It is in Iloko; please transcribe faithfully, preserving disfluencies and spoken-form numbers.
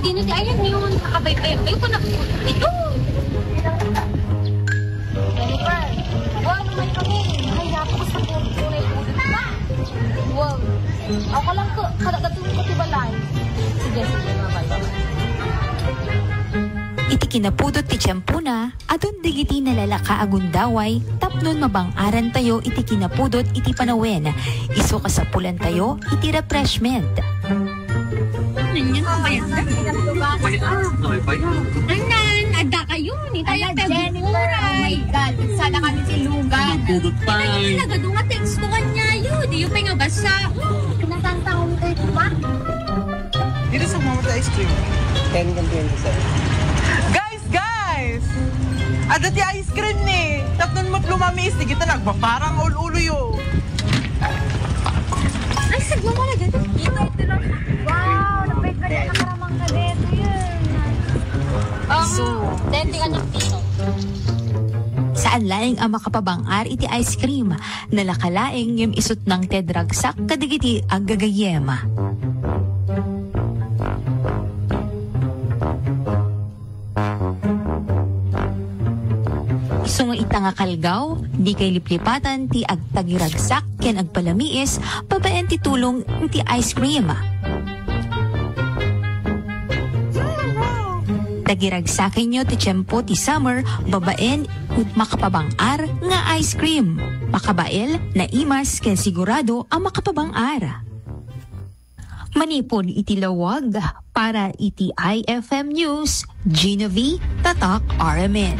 Dino ti ayan yun, nakabaybay. Ay, ko na po. Ito! Jennifer, wow, naman kami. Ay, naku, gusto ko po na yung ulo, diba? Wow. Ako lang ko, kada gatong ko ti balay. Sige, sige, bye-bye. Iti kinapudot ti tiempona, adun dagiti nalalaka a gundaway tapno mabang-arantayo iti kinapudot iti panawen. Isu kasapulantayo iti refreshment. Ano yan? Ano ba yan? Ano yan? Adda kayo? Ni tayo Ala, Jennifer, oh my God. Sana kami si Lugan. Pudot pa. Ay, nagadu nga text ko kanya yun. Di yung pa nga basa. Nasaan sa home tayo pa? Dito sa mga ice cream. Ten and twenty-seven. Guys, guys! Adda ti ice cream ni. Tapnon mo't lumamiis, di kita nagpaparang ul-ulo yo. Ay, sagwa mo na dito. Ito, ito lang. Wow, napait na dyan. Nakaramang ka dito yun. Um, So, ten, tingnan ng piso. Saan laeng a makapabang-ar iti ice cream. Nalaka laeng ngem isut' nangted ragsak kadagiti aggagayyem. Isu nga ita nga kalgaw, dikay liplipatan ti agtagiragsak ken agpalamiis babaen ti tulong ti ice cream. Tagiragsakenyo ti tiempo ti summer babaen iti makapabang-ar nga ice cream. Makabael, naimas, ken sigurado a makapabang-ar. Manipud iti lawag, para iti I F M News, Genevieve Tatak R M N.